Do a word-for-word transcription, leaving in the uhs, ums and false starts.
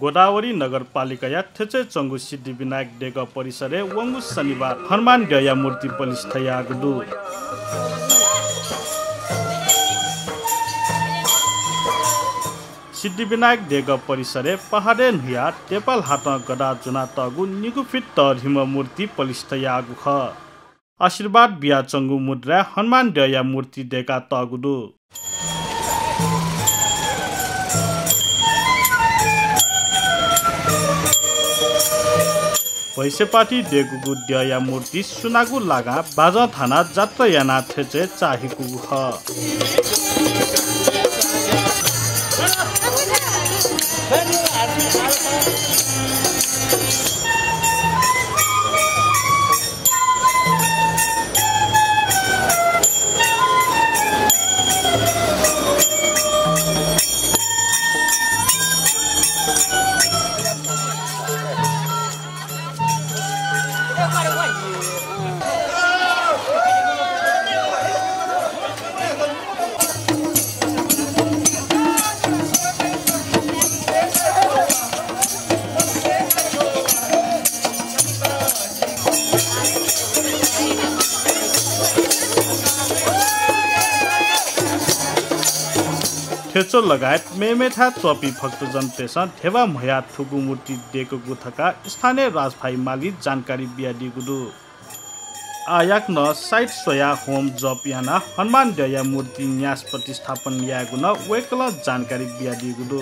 गोदावरी नगरपालिकाया थ्यचय् च्वंगु सिद्धिविनायक देगः परिसरय् वंगु शनिबार हनुमान द्यःया मूर्ति पलिस्था याःगु दु। सिद्धिविनायक देगः परिसरय् पहाडय् न्हुयाः देपाल हातं गदा ज्वनातःगु निगू फिट तःधिम्ह मूर्ति पलिस्था याःगु खः। आशीर्वाद बियाच्वंगु मुद्राय् हनुमान द्यःया मूर्ति दय्कातःगु दु। भैंसेपाटी देगूगु द्यःया मूर्ति सुनागु लागां बाजं थानाः जात्रा यानाः थ्यचय् चाःहिकूगु खः। थ्यचः लगायत मेमेथाय् च्वंपिं भक्तजनतय्सं धेबा म्हयाः थुगु मूर्ति दय्कूगु धकाः स्थानीय राजभाइ मालीं जानकारी बियादीगु दु। आः याकनं साइत स्वयाः होम जप यानाः हनुमान द्यःया मूर्ति न्यास प्रतिस्थापन यायेगु नं वय्कलं जानकारी बियादीगु दु।